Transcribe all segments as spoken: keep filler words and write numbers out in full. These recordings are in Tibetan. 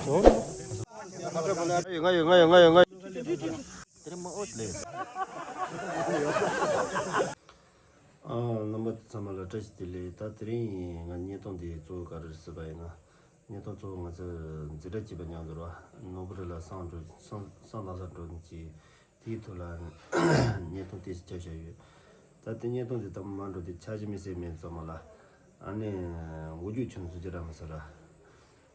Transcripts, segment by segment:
ང་ཡོད་ང་ཡོད་ང་ཡོད་ང་ཡོད། ཨ། རྣམ་པ་ཚང་མ་ལ་བཀྲ་ཤིས་བདེ་ལེགས། ད་དེ་རིང་ང་བརྙན་ཐུང་འདི་གཙོ་བོ་ག་རེ་རེད་ཟེར་བ་ཡིན་ན། བརྙན་ཐུང་གཙོ་བོ་ང་ཚོས་འཛིན་གྲྭ་གཅིག་པ་མཉམ་དུ་ར་ནོར་བུ་རི་ལ་བསང་འགྲོ་བསང་བསང་གཏང་ས་འགྲོ་གི། དེའི་ཐོག་ལ་བརྙན་ཐུང་དེ་ཞིག་བརྒྱབ་བཞག་ཡོད། ད་དེ་བརྙན་ཐུང་དེ་ད་མ་འགྲོ་དེ་འཆར་གཞི་དམིགས་བསལ་མེད་ཙམ་མ་ལ། ཨ་ནི་འོ་རྒྱུག་ཆུང་བཟོ་རྒྱུ་ར་མ་ཟེར་ར།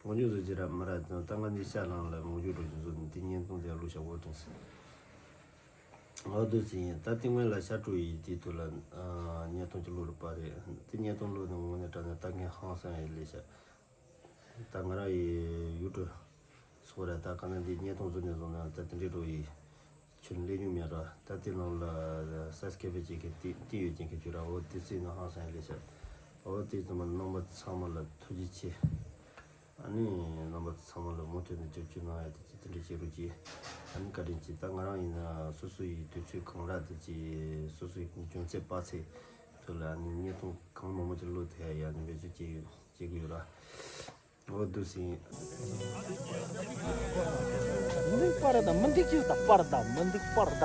འོ་རྒྱུག་བཟོ་རྒྱུ་ར་མ་ར། ད་ང་འདི་ཤ་ལང་ལ་འོ་རྒྱུག་འགྲོ་རྒྱུ་བཟོ་ནི་དེ་བརྙན་ཐུང་དེ་བླུགས་བཞག་འོ་དྲན་སོང་། འོ་དུ་ཟིན་ཡིན། ད་དེ་སྔོན་ལ་ཤ་བཀྲུ་ཡི་དེའི་ཐོག་ལ་བརྙན་ཐུང་ཅིག་བླུགས་ར་པ་རེད། དེ་བརྙན་ཐུང་བླུགས་ནས་ངོ་ནས་དྲ་ནས་ལྟ་མཁན་ཧང་སང་ཡི་ལས་ཤ། ད་ང་རང་ཡི་ཡུ་ཊུབ་སོགས་ར་ད་ག་ན་འདི་བརྙན་ཐུང་བཟོ་ནས་བཟུང་ན་ད་དེ་འདྲའི་འགྲོ་ཡི་ཁྱོན་ལས་ཉུང་མེད་ར། ད་དེ་ནང་ལ་སབ་སི་ཀེ་རེབ་བྱེད་མཁན་ཏི་ཏི་ཡོད་ཀྱིན་མཁན་ཁྱོད་ར། འོ་དེ་སྲིད་ན་ཧང་སང་ལས་ཤ། འོ་དེ་ཚང་མ་རྣམ་པ་ཚང་མ་ལ་ཐུགས་རྗེ་ཆེ། ཨ་ནི་རྣམ་པ་ཚང་མ་ལ་མུ་མཐུད་ནས་རྒྱབ་སྐྱོར་གནང་ཡ་དེ་ཅི་དེ་འདྲ་བྱེད་རོགས་གྱིས། ཨ་ནི་བཀའ་དྲིན་ཆེ། ད་ང་རང་ཡིན་ན་སོ་སོ་ཡི་དུས་ཚོད་གང་རག་དེ་ཅི་སོ་སོའི་རྒྱུ་མཚན་དཔག་ཚད་ཐོག་ལ་ཨ་ནི་བརྙན་ཐུང་གང་མང་མང་ཅིག་བླུགས་ཐུབ་ཡ་ཡ་ནི་འབད་རྩོལ་བྱེད་ཡོད། བྱེད་ཀྱི་ཡོད་ར། འོ་འདུག་སེ་ཡིན། མི་འདུག་པར་ད་མི་འདུག་ཅིག་ད་པར་ད་མི་འདུག་པར་ད།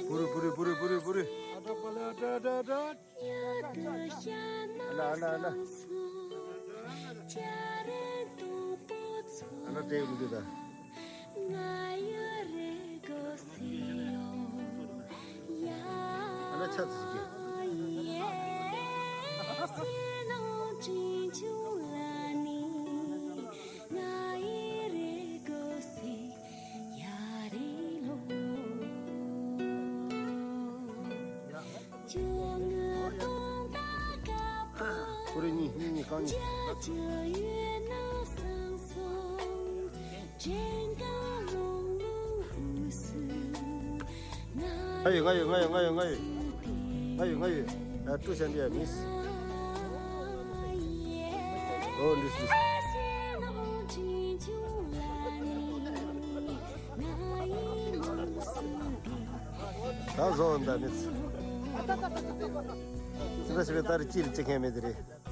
བུ་རུ་བུ་རུ་བུ་རུ་བུ་རུ་བུ་རུ། ཨ་ན་ཨ་ན་ཨ་ན། ཨ་ན་ཏྲེ་གུ་ཏུ་ད། ཨ་ན་ཆ་ཙི་ཅིག་གི། ཁོ་རེ་གཉིས་གཉིས་གཉིས་རྐང་གཉིས། ང་ཡོད་ང་ཡོད་ང་ཡོད། ཨ། ཀྲུའུ་ཞན་ཏི་ཡ་མིས། ཨོ་འདུག་འདུག། ད་བཟོ་འོང་ད་ནི། ཅི་འདྲ་ཞིག་རེད། ད་རེ་ཅི་རེད་ཅི་མཁན་མེད་དེ་རེད།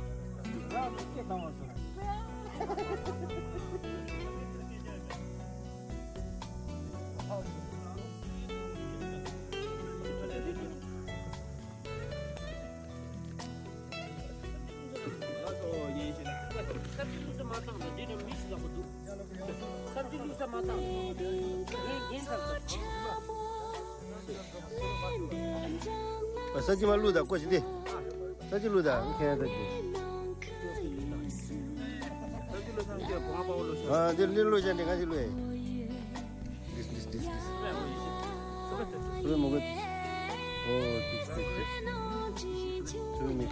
ཨ། ས་ཅི་མ་བླུག་ད་ཀོ་ཅི་དེ། ས་ཅི་བླུག་ད་མཁན་ས་ཅི། ཨ། འདི་འདི་བླུག་བྱ་འདི་ང་ཅི་བླུག་ཡ། འདི་འདི་འདི་འདི་འདི། ཚུར་མོ་གི། ཨོ་འདི་འདི་འདི། ཚུར་མི།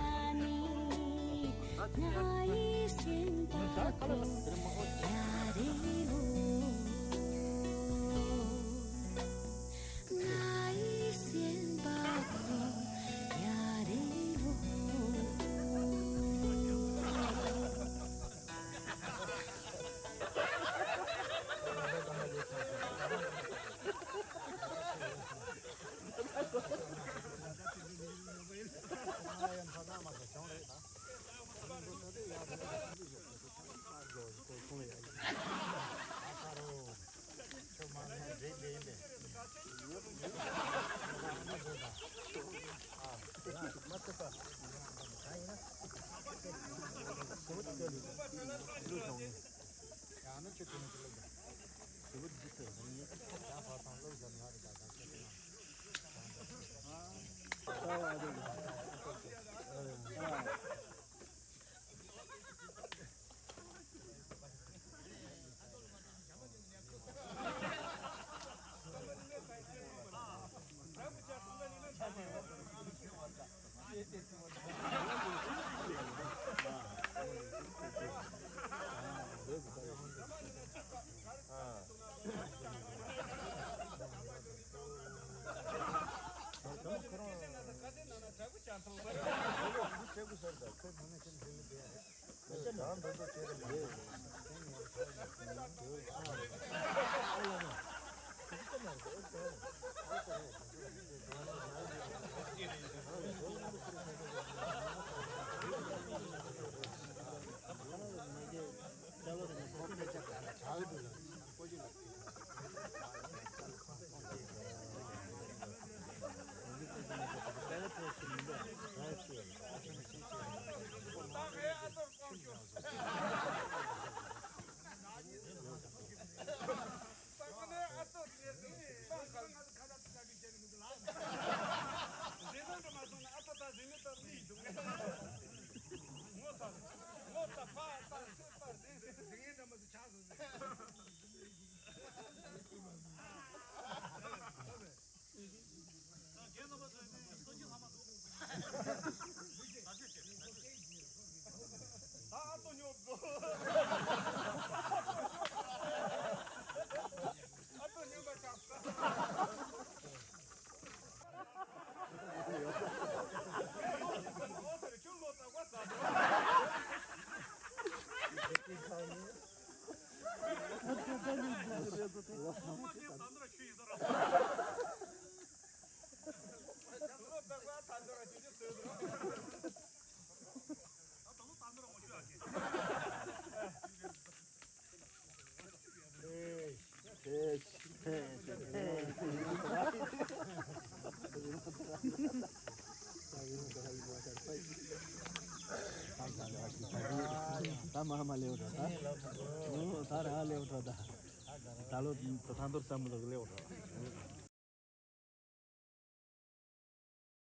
ད་མ་མ་ལེའོ་ད། ད་ར་ལེའོ་ད། ད་ལོ་ད་ཐང་དོར་ཙམ་ལོ་ལེའོ་ད།